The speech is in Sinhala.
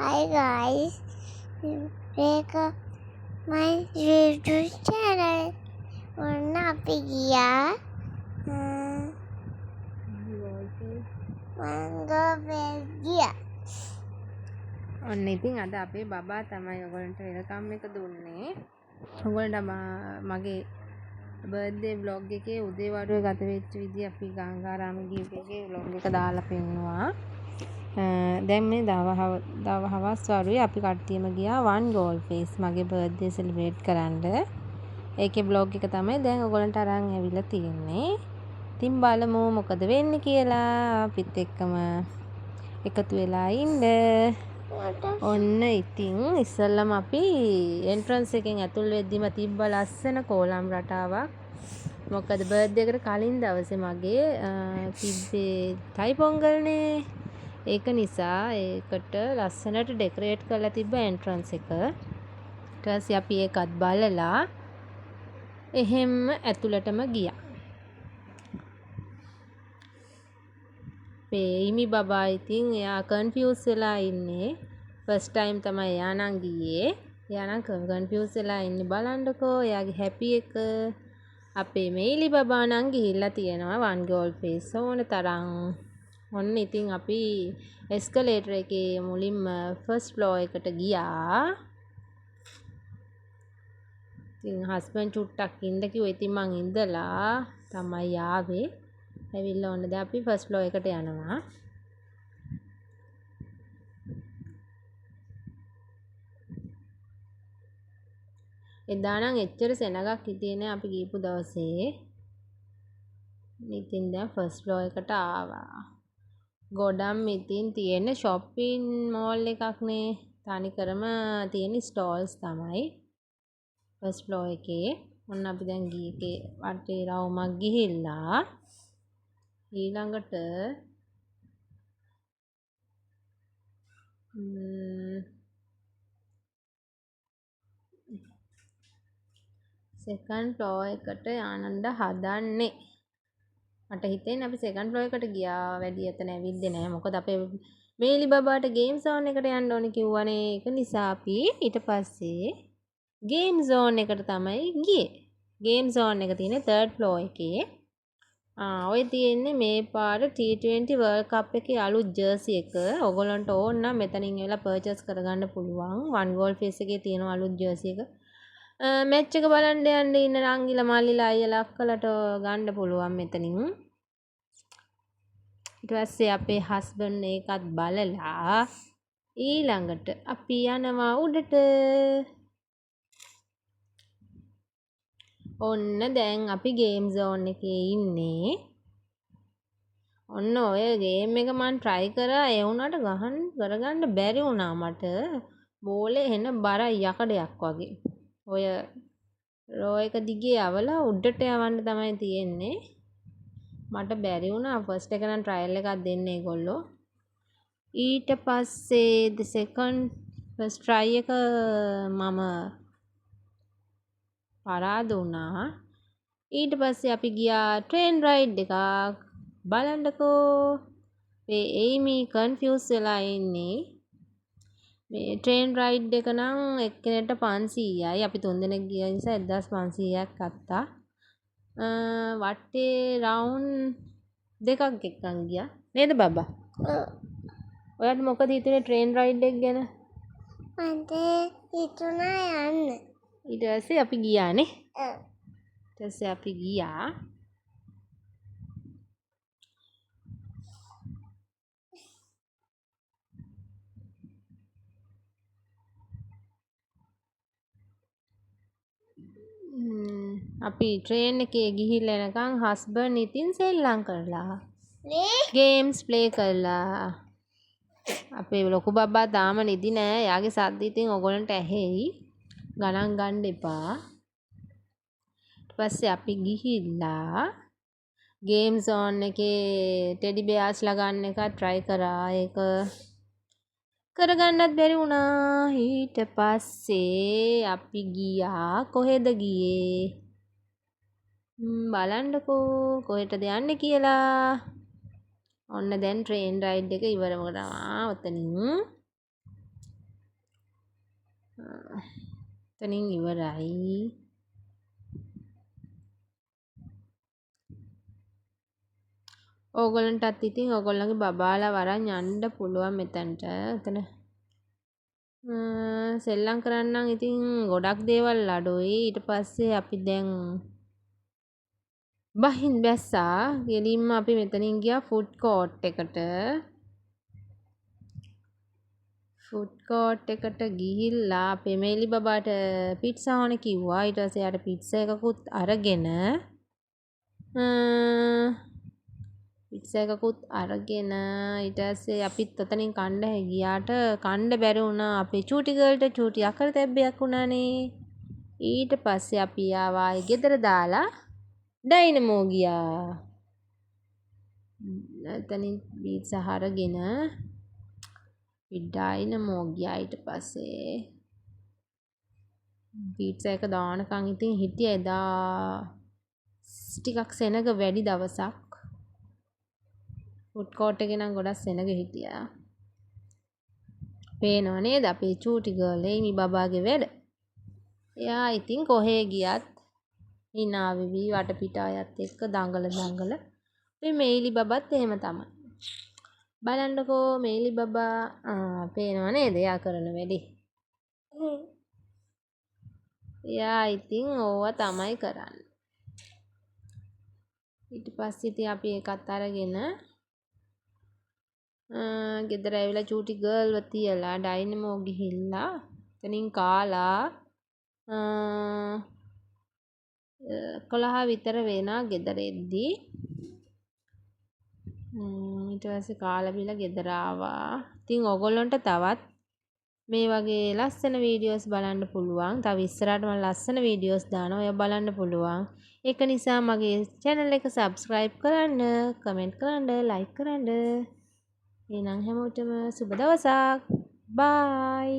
Hi guys, welcome my YouTube channel. ඔන්න අපි ගියා මංගෝ ෆේස් ගියා. ඔන්න ඉතින් අද අපේ බබා තමයි ඔයගොල්ලන්ට welcome එක දුන්නේ. ඔයගොල්ලන්ට මගේ බර්ත්ඩේ ව්ලොග් එකේ උදේ වරුවේ ගත වෙච්ච විදිය අපි ගංගාරාම ගියපු එකේ ව්ලොග් එක දාලා පෙන්නුවා. දැන් මේ හවස් වරුවේ අපි කට්ටියම ගියා වන් ගෝල් ෆේස් මගේ බර්ත්ඩේ සෙලිබ්‍රේට් කරන්න. ඒකේ ව්ලොග් එක තමයි දැන් ඔයගොල්ලන්ට අරන් ඇවිල්ලා තියෙන්නේ. ඉතින් බලමු මොකද වෙන්නේ කියලා. අපිත් එක්කම එකතු වෙලා ඉන්න. ඔන්න ඉතින් ඉස්සෙල්ලම අපි එන්ට්‍රන්ස් එකෙන් ඇතුල් වෙද්දිම තිබ්බ ලස්සන කෝලම් රටාවක්. මොකද බර්ත්ඩේ එකට කලින් දවසේ මගේ තිබ්බේ තයි පොංගල්නේ. ඒක නිසා ඒකට ලස්සනට ඩෙකරේට් කරලා තිබ්බ එන්ට්‍රන්ස් එක. ඊට පස්සේ අපි ඒකත් බලලා එහෙම්ම ඇතුළටම ගියා. අපේ ඉමි බබා ඉතින් එයා කන්ෆියුස් වෙලා ඉන්නේ. ෆස්ට් ටයිම් තමයි එයා නම් ගියේ. එයා නම් කන්ෆියුස් වෙලා ඉන්නේ. බලන්නකෝ එයාගේ හැපි එක. අපේ මෙයිලි බබා නම් ගිහිල්ලා තියෙනවා වන් ගෝල් ෆේස් ඕන තරම්. ඔන්න ඉතින් අපි එස්කලේටර් එකේ මුලින්ම ෆස්ට් ෆ්ලෝර් එකට ගියා. ඉතින් හස්බන්ඩ් චුට්ටක් ඉන්න කිව්වා. ඉතින් මං ඉඳලා තමයි ආවේ. ඇවිල්ලා ඔන්න දැන් අපි ෆස්ට් ෆ්ලෝර් එකට යනවා. එදා නම් එච්චර සෙනගක් හිටියේ නෑ අපි ගියපු දවසේ. ඉතින් දැන් ෆස්ට් ෆ්ලෝර් එකට ආවා. ගොඩම් ඉතින් තියෙන ෂොපින් මෝල් එකක් නේ. තනිකරම තියෙන ස්ටෝල්ස් තමයි ෆස්ට් ෆ්ලෝර් එකේ. ඔන්න අපි දැන් ගියේ වටේ රවුමක් ගිහිල්ලා ඊළඟට සෙකන්ඩ් ෆ්ලෝර් එකට යන්න හදන්නේ. මට හිතෙන්නේ අපි සෙකන්ඩ් ෆ්ලෝර් එකට ගියා වැඩි එතන ඇවිද්දේ නෑ. මොකද අපේ මේලි බබාට ගේම් සෝන් එකට යන්න ඕනේ කිව්වනේ. ඒක නිසා අපි ඊට පස්සේ ගේම් සෝන් එකට තමයි ගියේ. ගේම් සෝන් එක තියෙන්නේ තර්ඩ් ෆ්ලෝර් එකේ. ඔය තියෙන්නේ මේ පාර T20 World Cup එකේ අලුත් ජර්සි එක. ඔයගොල්ලන්ට ඕන නම් මෙතනින් ඇවිල්ලා පර්චේස් කරගන්න පුළුවන්. වන් ගෝල් ෆේස් එකේ තියෙන අලුත් ජර්සි එක. මැච් එක බලන්න යන්න ඉන්න නංගිලා මල්ලිලා අයියලා අක්කලට ගන්න පුළුවන් මෙතනින්. ඊට පස්සේ අපේ හස්බන්ඩ් ඒකත් බලලා ඊළඟට අපි යනවා උඩට. ඔන්න දැන් අපි ගේම් සෝන් එකේ ඉන්නේ. ඔන්න ඔය ගේම් එක මං ට්‍රයි කරා. ඒ වුණාට ගහන්න කරගන්න බැරි වුණා මට. බෝලේ එන බර යකඩයක් වගේ. ඔය රෝ එක දිගේ යවලා උඩට යවන්න තමයි තියෙන්නේ. මට බැරි වුණා ෆස්ට් එක නම් ට්‍රයල් එකක් දෙන්න ඒගොල්ලෝ. ඊට පස්සේ ද සෙකන්ඩ් ෆස්ට් ට්‍රයි එක මම පරාද වුණා. ඊට පස්සේ අපි ගියා ට්‍රේන් රයිඩ් එකක්. බලන්නකෝ මේ එයිමි කන්ෆියුස් වෙලා ඉන්නේ. මේ ට්‍රේන් රයිඩ් එක නම් එක්කෙනෙක්ට 500යි. අපි තුන්දෙනෙක් ගිය නිසා 1500ක් ගත්තා. වටේ රවුන්ඩ් දෙකක් එක්කන් ගියා නේද බබා? ඔව්. ඔයාට මොකද හිතුනේ ට්‍රේන් රයිඩ් එක ගැන? මට හිතුණා යන්න. ඊට පස්සේ අපි ගියානේ. ඔව්. ඊට පස්සේ අපි ගියා. අපි ට්‍රේන් එකේ ගිහිල්ලා එනකන් හස්බන්ඩ් ඉතින් සෙල්ලම් කරලා. මේ? ගේම්ස් ප්ලේ කරලා. අපේ ලොකු බබා තාම නිදි නෑ. එයාගේ සද්ද ඉතින් ඔයගොල්ලන්ට ඇහෙයි. ගණන් ගන්න එපා. ඊට පස්සේ අපි ගිහිල්ලා ගේම් සෝන් එකේ ටෙඩි බෙයාස්ලා ගන්න එක ට්‍රයි කරා. ඒක කරගන්නත් බැරි වුණා. ඊට පස්සේ අපි ගියා. කොහෙද ගියේ? බලන්නකෝ කොහෙටද යන්නේ කියලා. ඔන්න දැන් ට්‍රේන් රයිඩ් එක ඉවර වුණා ඔතනින්. එතනින් ඉවරයි. ඕගොල්ලන්ටත් ඉතින් ඕගොල්ලන්ගේ බබාලා වරන් යන්න පුළුවන් මෙතනට. එතන සෙල්ලම් කරන්නම් ඉතින් ගොඩක් දේවල් අඩුයි. ඊට පස්සේ අපි දැන් බහින් බැස්සා. ගෙලින්ම අපි මෙතනින් ගියා ෆුඩ් කෝට් එකට. ෆුඩ් කෝට් එකට ගිහිල්ලා අපේ මේලි බබාට පිට්සා ඕනේ කිව්වා. ඊට පස්සේ එයාට පිට්සා එකකුත් අරගෙන පිට්සා එකකුත් අරගෙන ඊට පස්සේ අපිත් ඔතනින් කණ්ඩ ගියාට කණ්ඩ බැරි වුණා අපේ චූටි ගර්ල්ට. චූටි අකර තැබ්බයක් වුණානේ. ඊට පස්සේ අපි ආවා ආයේ ගෙදර දාලා ඩයිනමෝ ගියා. එතනින් පීට්සා අරගෙන අපි ඩයිනමෝ ගියා. ඊට පස්සේ පීට්සා එක දානකන් ඉතින් හිටියා. එදා ටිකක් සෙනග වැඩි දවසක්. ෆුඩ් කෝට් එකේ නම් ගොඩක් සෙනග හිටියා. පේනව නේද අපේ චූටි ගර්ල් එයිමි බබාගේ වැඩ. එයා ඉතින් කොහේ ගියත් hina වෙවි වටපිට අයත් එක්ක දඟල දඟල. මේ මේලි බබත් එහෙම තමයි. බලන්නකෝ මේලි බබා පේනව නේද එයා කරන වැඩේ. එයා ඉතින් ඕවා තමයි කරන්නේ. ඊට පස්සේ ඉතින් අපි ඒකත් අරගෙන ගෙදර ඇවිල්ලා චූටි ගර්ල්ව තියලා ඩයිනමෝ ගිහිල්ලා එතනින් කාලා 11 විතර වෙනා ගෙදර එද්දි. ඊට පස්සේ කාලා බීලා ගෙදර ආවා. ඉතින් ඔයගොල්ලන්ට තවත් මේ වගේ ලස්සන වීඩියෝස් බලන්න පුළුවන්. තව ඉස්සරහට මම ලස්සන වීඩියෝස් දානවා. ඒවා බලන්න පුළුවන්. ඒක නිසා මගේ චැනල් එක සබ්ස්ක්‍රයිබ් කරන්න, කමෙන්ට් කරන්න, ලයික් කරන්න. එහෙනම් හැමෝටම සුබ දවසක්. බයි.